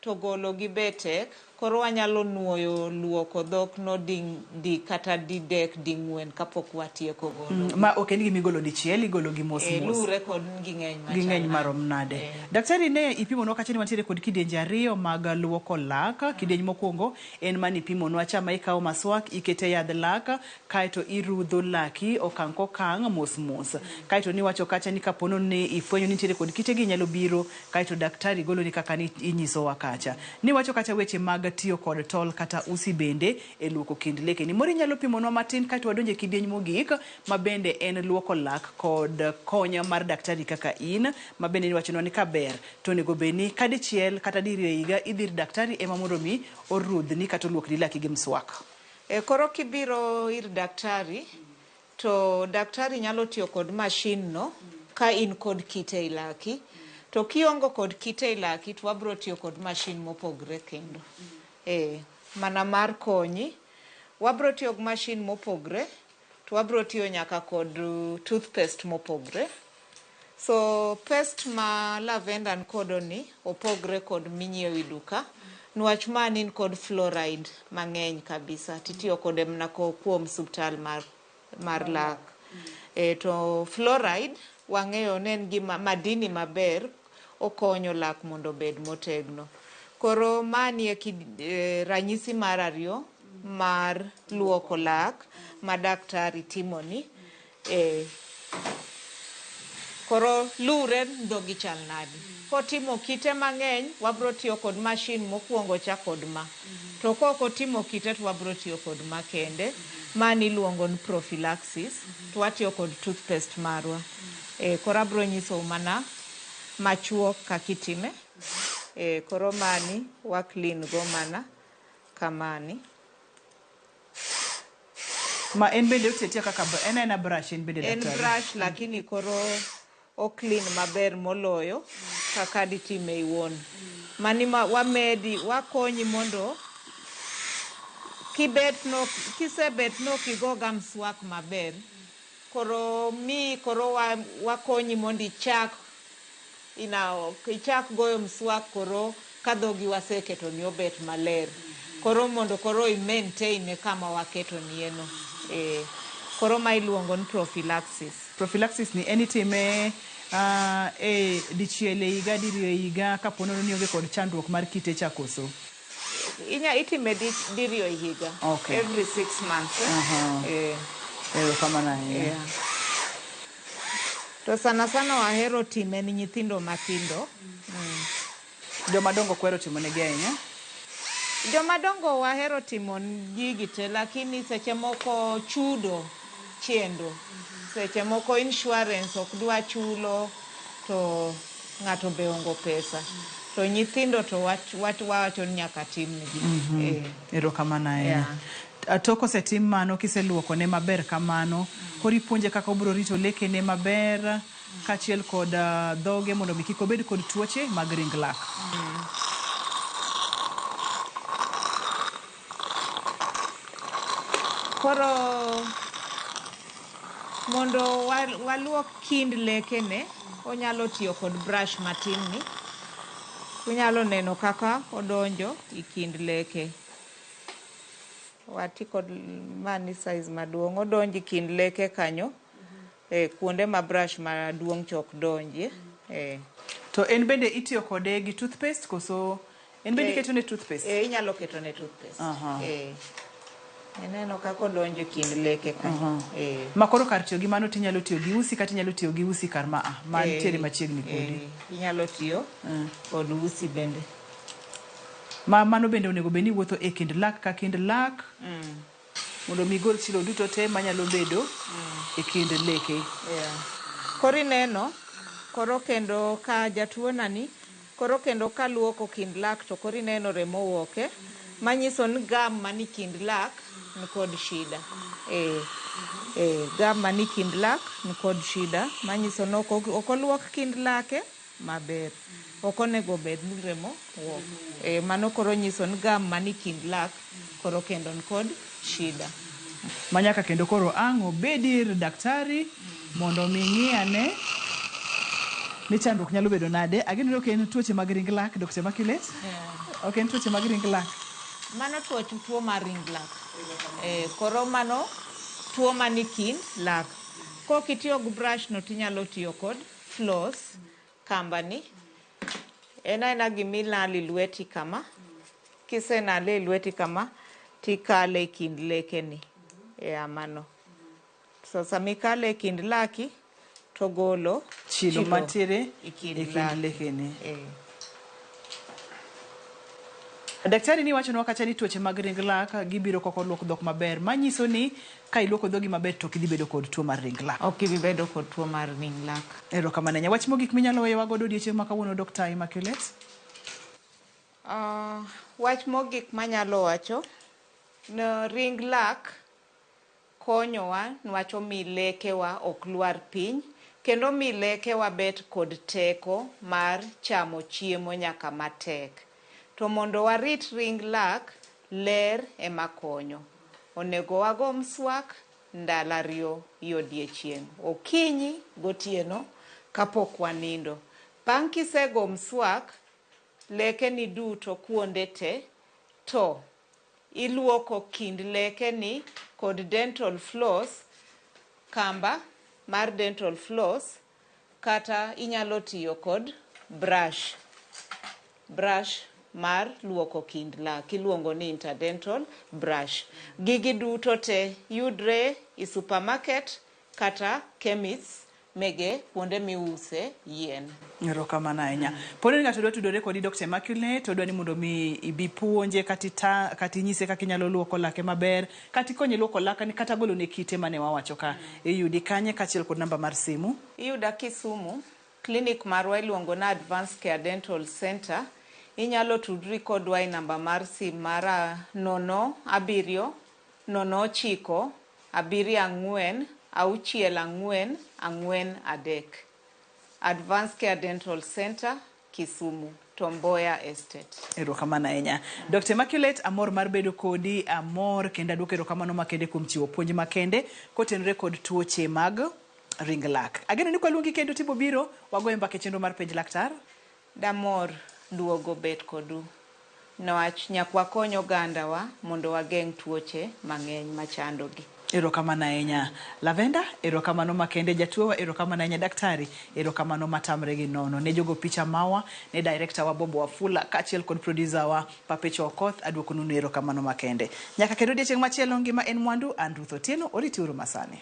to golo gi be tek, koro wanyalo nuoyo luoko dhok no di kata didek ding'wen kapok watieko golo. Ma ok en gima igolo dichiel, igolo gi mos mos. Luwre kod ging'eny machal Ging'eny nade. marom nade. Daktari ne ipimonwa kacha ni wantiere kod kidienje 2 mag luoko lak. Kidieny mokwongo en mane ipimonwa cha ma ikawo maswak, ikete yadh lak, kaeto irudho laki okang' kokang' mos mos. Kaeto niwacho kacha ni kapo ni ifwenyo ni nitiere kod kitegi inyalo biro, kaeto daktari goloni kaka ni inyisowa kacha. Niwacho kacha weche mag tiyo kod tol kata usi bende e luoko kind lekeni. Moro inyalo pimonwa matin kaeto wadonje e kidieny mogik ma bende en luoko lak kod kony mar daktari kaka in, ma bende niwachonwa ni kaber to onego bed ni kadichiel kata diriyo e higa idhi ir daktari ema mondo mi orudhni kata oluokni laki gi mswak. Koro kibiro ir daktari to daktari nyalo tiyo kod mashin no ka in kod kite e laki. To kiongo kod kite e laki to wabro tiyo kod mashin mopogre kendo. Mana mar konyi. Wabro tiyo gi mashin mopogre to wabro tiyo nyaka kod toothpaste mopogre. So paste ma lavender nikodo ni opogre kod minyiewo e duka. Niwach ma ni kod fluoride mang'eny kabisa. Titiyo kode mana kuom osuptal mar lak. To fluoride wang'eyo ni en gima madini maber okonyo lak mondo obed motegno. Koro mani e ranyisi mar 2 mar luoko lak ma daktari timoni. Koro luwre dhogi chal nadi. Kotimo kite mang'eny, wabro tiyo kod mashin mokwongo cha kod ma. To kok otimo kite to wabro tiyo kod ma kende. Mani iluongo ni prophylaxis. To watiyo kod toothpaste marwa. Koro abro nyisou mana machuok kaka itime. E, koro mani wa clean go mana kamani. Ma en bende otiyo atiya kaka en aena brush en bende En daktari. brush lakini koro o clean maber moloyo kaka ditime iwuon. Mani ma wamedi wakonyi mondo kibet no kisebet no kigoga mswak maber koro mi koro wakonyi mondo ichak ina ichak goyo mswak koro ka dhogi waseketo ni obet maler. Koro mondo koro i maintain kama waketo nie no. E, koro ma iluongo ni prophylaxis. Prophylaxis ni en itime e dichiel e higa, diriyo e higa kapo nono ni ionge kod chandruok mar kite cha koso? Inya itime diriyo e higa. Okay. Every 6 months. Eh? Eh. Erokamano ahinya. Yeah. To sana sana wahero time ni nyithindo matindo. Joma dongo kwero timo negi ahinya? Joma dongo wahero timo gigi te, lakini seche moko chudo chendo. Seche moko insurance ok dwa chulo to ng'ato be ongo pesa. To nyithindo to wacho ni nyaka timnegi. Erokamano ahinya. Yeah. Tok osetim mano, kiseluokone maber kamano, koro ipuonje kaka obiro rito lekene maber, kaachiel kod dhoge mondo mi kik obed kod tuoche mag ring lak. Koro mondo waluok kind lekene, onyalo tiyo kod brush matin ni. Unyalo neno kaka odonjo e kind leke. Wati kod mani size maduong', odonjo e kind leke kanyo. Kuonde ma brush maduong' cha ok donjie. To en bende itiyo kode gi toothpaste koso en bende iketone toothpaste? Inyalo ketone toothpaste. Ineno kaka odonjo e kind leke kanyo. Ma koro kar tiyo gi mano tinyalo tiyo gi usi kata inyalo tiyo gi usi kar ma mantiere machiegni kodi. Inyalo tiyo kod usi bende. Ma mano bende onego bed ni wuotho e kind lak ka kind lak. Mondo mi gol chilo duto te manyalo bedo e kind leke. Koro ineno, koro kendo ka jatuo nani, koro kendo ka luoko kind lak to koro ineno remo wuoke, manyiso ni gam mani kind lak ni kod shida. Gam mani kind lak ni kod shida, manyiso ni ok oluok kind lake maber. Ok onego bed ni remo wuok. Mano koro nyiso ni gam mani kind lak koro kendo ni kod shida. Manyaka kendo koro ang' obed ir daktari mondo mi ng'i ane ni chandruok nyalo bedo nade. Ageno ni ok en tuoche mag ring lak, Dr. Immaculate? Ok en tuoche mag ring lak? Mano tuo mar ring lak. Koro mano tuo mani kind lak. Kok itiyo gi brush no tinyalo tiyo kod floss kamba ni. En aena gimilalo e lweti kama. Kisenale e lweti kama, tikale e kind lekeni. Mano. So sama ikale e kind laki, to golo chilo mantiere e kind e kind laki. lekeni. Daktari ni wachonwa kacha ni tuoche mag ring lak gibiro kok oluok dhok maber, manyiso ni ka iluoko dhogi maber to ok idhi bedo kod tuo mar ring lak. Ok ibi bedo kod tuo mar ring lak. Erokamano ahinya. Wach mogik minyalo weyowa godo odiochieng' ma kawuono, Dr. Immaculate? Wach mogik manyalo wacho, no ring lak konyowa niwach omi lekewa ok lwar piny, kendo mi lekewa bet kod teko mar chamo chiemo nyaka matek. To mondo warit ring lak, ler ema konyo. Onego wago mswak ndalo ariyo e odiechieng', okinyi gotieno kapok wanindo. Bang' kisego mswak, lekeni duto kuonde te, to iluoko kind lekeni kod dental floss, kamba mar dental floss, kata inyalo tiyo kod brush. Brush mar luoko kind lak, iluongo ni interdental brush. Gigi duto te yudre e supermarket kata chemist mege kuonde miuse yien. Erokamano ahinya. Poni ng'ato dwa tudore kodi Dr. Immaculate, odwa ni mondo mi ibi puonje kata inyise kaka inyalo luoko lake maber, kata ikonye luoko lakani, kata golo ne kite mane wawacho ka. Iyudi kanye kaachiel kod namba mar simu? Iyuda Kisumu, Klinik marwa iluongo ni Advanced Care Dental Center. Inyalo tudri kodwa e namba mar sim mar 0 7 0 9 7 4 6 4 4 3. Advanced Care Dental Center, Kisumu, Tom Mboya Estate. Erokamano ahinya. Dr. Immaculate, amor mar bedo kodi, amor kendo aduoko erokamano makende kuom chiwo puonj makende kotenore kod tuoche mag ring lak. Ageno ni kwaluongi kendo tibo biro, wagoye mbaka e chenro mar penj laktar. Damor duogo bet kodu. Niwach nyaka wakony ogandawa mondo wageng' tuoche mang'eny machandogi. Erokamano ahinya. Lavenda, erokamano makende. Jatuowa, erokamano ahinya. Daktari, erokamano matamre gi nono. Ne jogo picha mawa, ne director wa Bobo Wafula, kaachiel kod producer wa Papecho Okoth, aduoko nunu erokamano makende. Nyaka kendo odiechieng' machielo ngima en mwandu, an Ruth Otieno, oriti uru masani.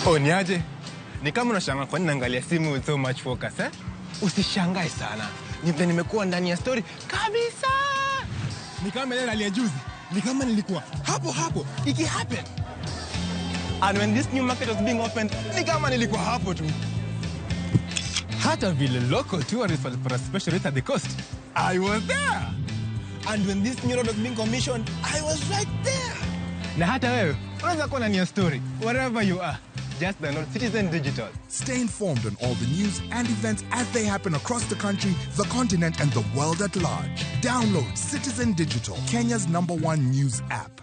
Oh, niaje? Ni kama unashangaa kwa nini naangalia simu with so much focus, eh? Usishangae sana. Ni vile nimekuwa ndani ya story kabisa. Ni kama ile rally ya juzi. Ni kama nilikuwa hapo hapo iki happen. And when this new market was being opened, ni kama nilikuwa hapo tu. Hata vile local tourists walipata special rate at the coast, I was there. And when this new road was being commissioned, I was right there. Na hata wewe unaweza kuwa ndani ya story wherever you are. Just download Citizen Digital. Stay informed on all the news and events as they happen across the country, the continent, and the world at large. Download Citizen Digital, Kenya's #1 news app.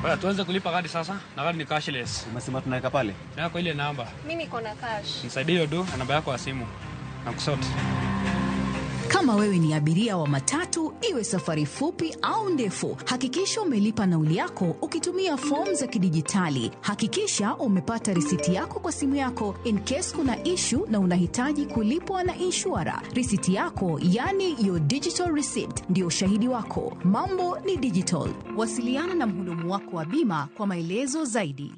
Oya, tuanze kulipa kadi sasa, na kadi ni cashless. Umesema tunaweka pale? Na kwa ile namba. Mimi niko na cash. Nisaidie hiyo do na namba yako ya simu. Na kusort. Kama wewe ni abiria wa matatu, iwe safari fupi au ndefu, hakikisha umelipa nauli yako ukitumia fomu za kidijitali. Hakikisha umepata risiti yako kwa simu yako in case kuna issue na unahitaji kulipwa na inshura. Risiti yako, yani your digital receipt, ndio ushahidi wako. Mambo ni digital. Wasiliana na mhudumu wako wa bima kwa maelezo zaidi.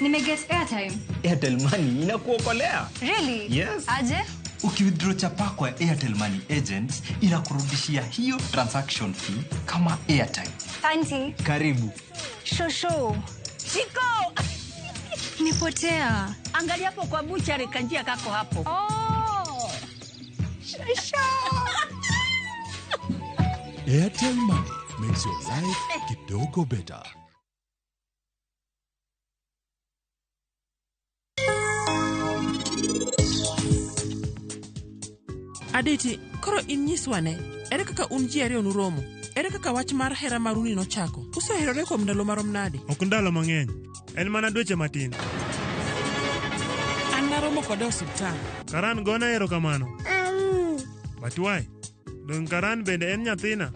Nimeget airtime. Airtel Money inakuokolea. Really? Yes. Aje? Ukiwithdraw chapa kwa Airtel Money agents inakurudishia hiyo transaction fee kama airtime. Auntie. Karibu. Shosho. Shiko. Nipotea. Angalia hapo kwa buchari kanjia kako hapo. Oh. Shosho. Airtel Money makes your life kidogo better. Aditi, koro in nyiswane, ere kaka un ji ariyo nuromo? Ere kaka wach mar hera maruni nochako? Useherore kuom ndalo marom nade? Ok ndalo mang'eny, en mana dweche matin. An naromo kode e osiptal. Karan gona erokamano. But why? Dong Karan bende en nyathina.